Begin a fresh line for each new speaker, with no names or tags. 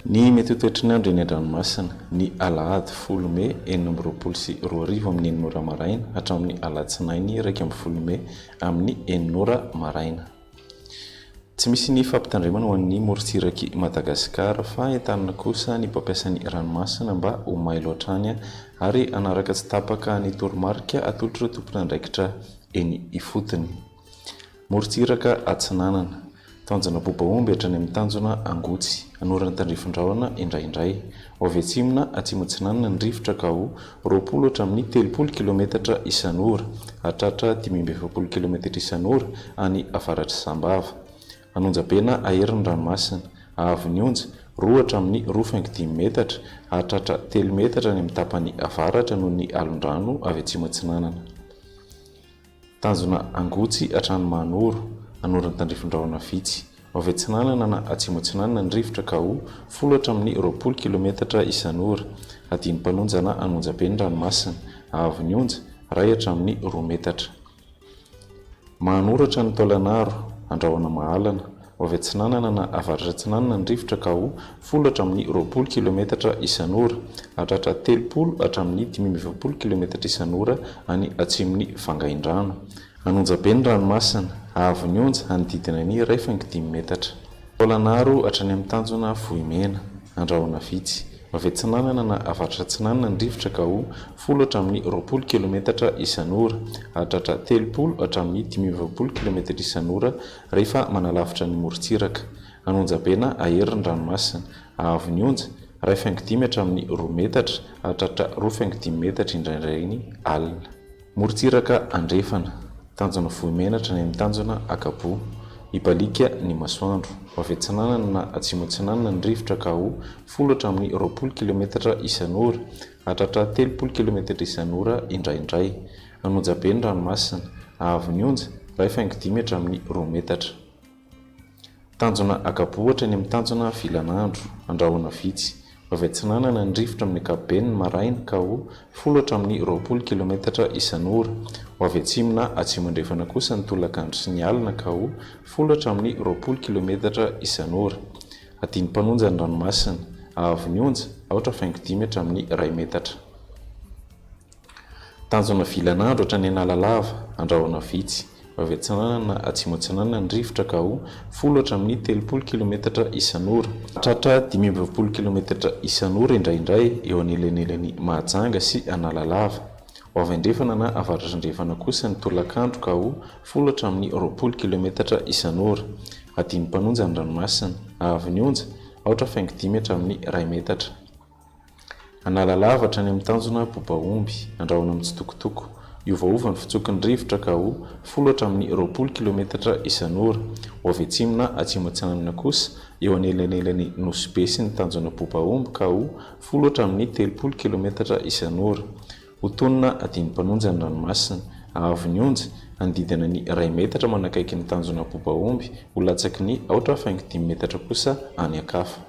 Ny mety ho toetry ny andro eny an-dranomasina, ny alahady folo mey 2026 amin'ny enina ora maraina hatramin'ny alatsinainy 11 mey amin'ny enina ora maraina. Tsy misy ny fampitandremana ho an'ny morontsirak'i Madagasikara fa entanina kosa ny mpampiasa ny ranomasina mba ho mailo hatrany ary hanaraka tsy tapaka ny toromarika atolotr'ireo tompon'andraikitra eny ifotony. Morontsiraka atsinanana. Tanjona Bobaomby hatrany amin'ny tanjona Angotsy. Anorana tandrifin-drahona indraindray. Ho avy atsimo na atsimo atsinanana ny rivotra ka ho 20 hatramin'ny 30 kilometatra isan'ora, hahatratra 45 kilometatra isan'ora any avaratr'i Sambava. An'Onjabe na Ahery ny ranomasina. Haavon'ny onja, roa hatramin'ny roa faingo dimy metatra, hahatratra telo metatra any amin'ny tapany avaratra noho ny alon-drano avy atsimo atsinanana. Tanjona Angotsy hatrany Mahanoro, Anorana tandrifin-drahona vitsy. Ho avy atsinanana na atsimo atsinanana ny rivotra ka ho folo hatramin'ny 20 kilometatra isan'ora. Hadino Mpanonja na Anonjabe ny ranomasina. Haavon'ny onja, iray hatramin'ny roa metatra. Mahanoro hatrany Taolagnaro, Andrahona Mahalana. Ho avy atsinanana na avaratra atsinanana ny rivotra ka ho folo hatramin'ny 20 kilometatra isan'ora, hahatratra 30 hatramin'ny 45 kilometatra isan'ora any atsimon'i Vangaindrano. An'Onjabe ny ranomasina, haavon'ny onja hanodidina ny iray faingo dimy metatra. Taolagnaro hatrany amin'ny tanjona Vohimena. Andrahona vitsy. Ho avy atsinanana na avaratra atsinanana ny rivotra ka ho folo hatramin'ny 20 kilometatra isan'ora, hahatratra 30 hatramin'ny 45 kilometatra isan'ora Rehefa manalavitra ny morontsiraka. An'Onjabe na Ahery ny ranomasina. Haavon'ny onja, iray faingo dimy hatramin'ny roa metatra, hahatratra roa faingo dimy metatra indraindray ny alina. Morontsiraka andrefana. Tanjona Vohimena hatrany amin'ny tanjona Akaboa. Hibaliaka ny masoandro. Ho avy atsinanana na atsimo atsinanana ny rivotra ka ho folo hatramin'ny 20 kilometatra isan'ora, hahatratra 30 kilometatra isan'ora indraindray. An'Onjabe ny ranomasina. Haavon'ny onja, iray faingo dimy hatramin'ny roa metatra. Tanjona Akaboa hatrany amin'ny tanjona Vilanandro. Andrahona vitsy. Ho avy atsinanana ny rivotra amin'ny ankapobeny ny maraina ka ho folo hatramin'ny 20 kilometatra isan'ora. Ho avy atsimo na atsimo andrefana kosa ny tolakandro sy ny alina ka ho folo hatramin'ny 20 kilometatra isan'ora. Hadino mpanonja ny ranomasina. Haavon'ny onja, aotra faingo dimy hatramin'ny iray metatra. Tanjona vilan'andro hatrany Analalava, andrahona vitsy. Ho avy atsinanana na atsimo atsinanana ny rivotra ka ho folo hatramin'ny 30 kilometatra isan'ora. Hatratra 45 kilometatra isan'ora indraindray eo anelanelan'i Mahajanga sy Analalava. Ho avy andrefana na avaratra andrefana kosa ny tolakandro ka ho folo hatramin'ny 20 kilometatra isan'ora. Hadino mpanonja ny ranomasina. Haavon'ny onja, aotra faingo dimy hatramin'ny iray metatra. Analalava hatrany amin'ny tanjona Bobaomby, andrahona mitsitokotoko. Hiovaova ny fitsoky ny rivotra ka ho folo hatramin'ny 20 kilometatra isan'ora. Ho avy atsimo na atsimo atsinanana kosa, eo anelanelan'i Nosy Be sy ny tanjona Bobaomby ka ho folo hatramin'ny 30 kilometatra isan'ora. Ho tonina adin'ny mpanonja ny ranomasina. Haavon'ny onja, hanodidina ny iray metatra manakaiky ny tanjona Bobaomby, ho latsaky ny aotra faingo dimy metatra kosa any an-kafa.